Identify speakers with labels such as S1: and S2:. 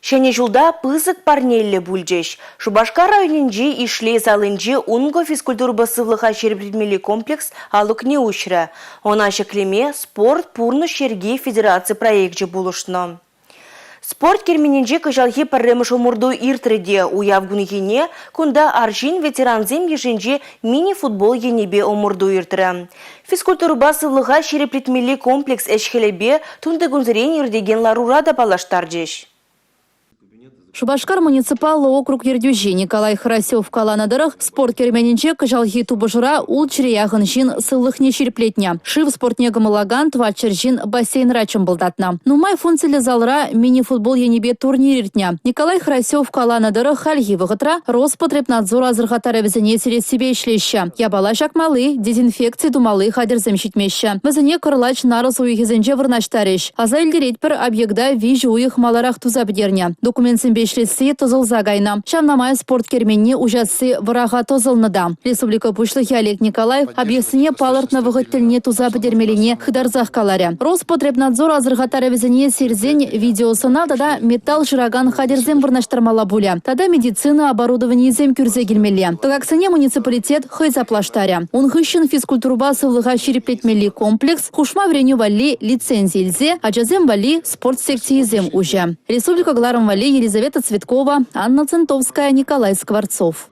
S1: Ҫӗнӗ ҫулта пысӑк парнеллӗ пулчӗҫ. Шупашкар районӗнчи Ишлей салинчи Ункӑ физкультурӑпа сывлӑха ҫирӗплетмелли комплекс алӑкне уҫрӗ. Ӑна ҫӗклеме «Спорт пурнӑҫ йӗрки» федераци проекчӗ пулӑшнӑ. Спорт керменӗнче кӑҫалхи пӗрремӗш ӑмӑрту иртрӗ те уяв кунхине кунта арҫын-ветерансем йышӗнче мини-футбол енӗпе ӑмӑрту иртрӗ. Физкультурӑпа сывлӑха ҫирӗплетмелли комплекс ӗҫ-хӗлӗпе тунтикунсерен иртекен ларура та паллаштарчӗҫ.
S2: Шупашкар муниципаллӑ округ ертӳҫи Николай Хорасев каланӑ тӑрӑх, спорт керменӗнче кӑҫалхи тупӑшура ултҫӗре яхӑн ҫын сывлӑхне ҫирӗплетнӗ. Шыв спортне кӑмӑллакан тӑватҫӗр ҫын бассейнра чӑмпӑлтатнӑ. Нумай функциллӗ залра мини-футбол енӗпе турнир иртнӗ. Николай Хорасев каланӑ тӑрӑх, хальхи вӑхӑтра Роспотребнадзор асӑрхаттарӑвӗсене сирессипе ӗҫлеҫҫӗ. Япала ҫакмалли, дезинфекци тумалли хатӗрсем ҫитмеҫҫӗ. Вӗсене кӑрлач-нарӑс уйӑхӗсенче вырнаҫтарӗҫ. Аса илтеретпӗр, объекта виҫӗ уйӑх маларах туса пӗтернӗ. Документсемпе ӗҫлесси тӑсӑлса кайнӑ. Ҫавна май спорт керменне уҫасси вӑраха тӑсӑлнӑ та. Республика Пуҫлӑхӗ Олег Николаев объектсене палӑртнӑ вӑхӑт тӗлне туса пӗтермеллине хытарсах каларӗ. Роспотребнадзор асӑрхаттарӑвӗсене сирсен видеосӑнав тата металл шыракан хатӗрсем вырнаҫтармалла пулӗ тата медицина оборудованийӗсем кӳрсе килмелле. Тӑкаксене муниципалитет хӑй саплаштарӗ. Ун хыҫҫӑн физкультурӑпа сывлӑха ҫирӗплетмелли комплекс хушма вӗренӳ валли лицензи илсе ачасем валли спорт секцийӗсем уҫӗ. Республика кӑларӑм валли Елизавета Цветкова, Анна Центовская, Николай Скворцов.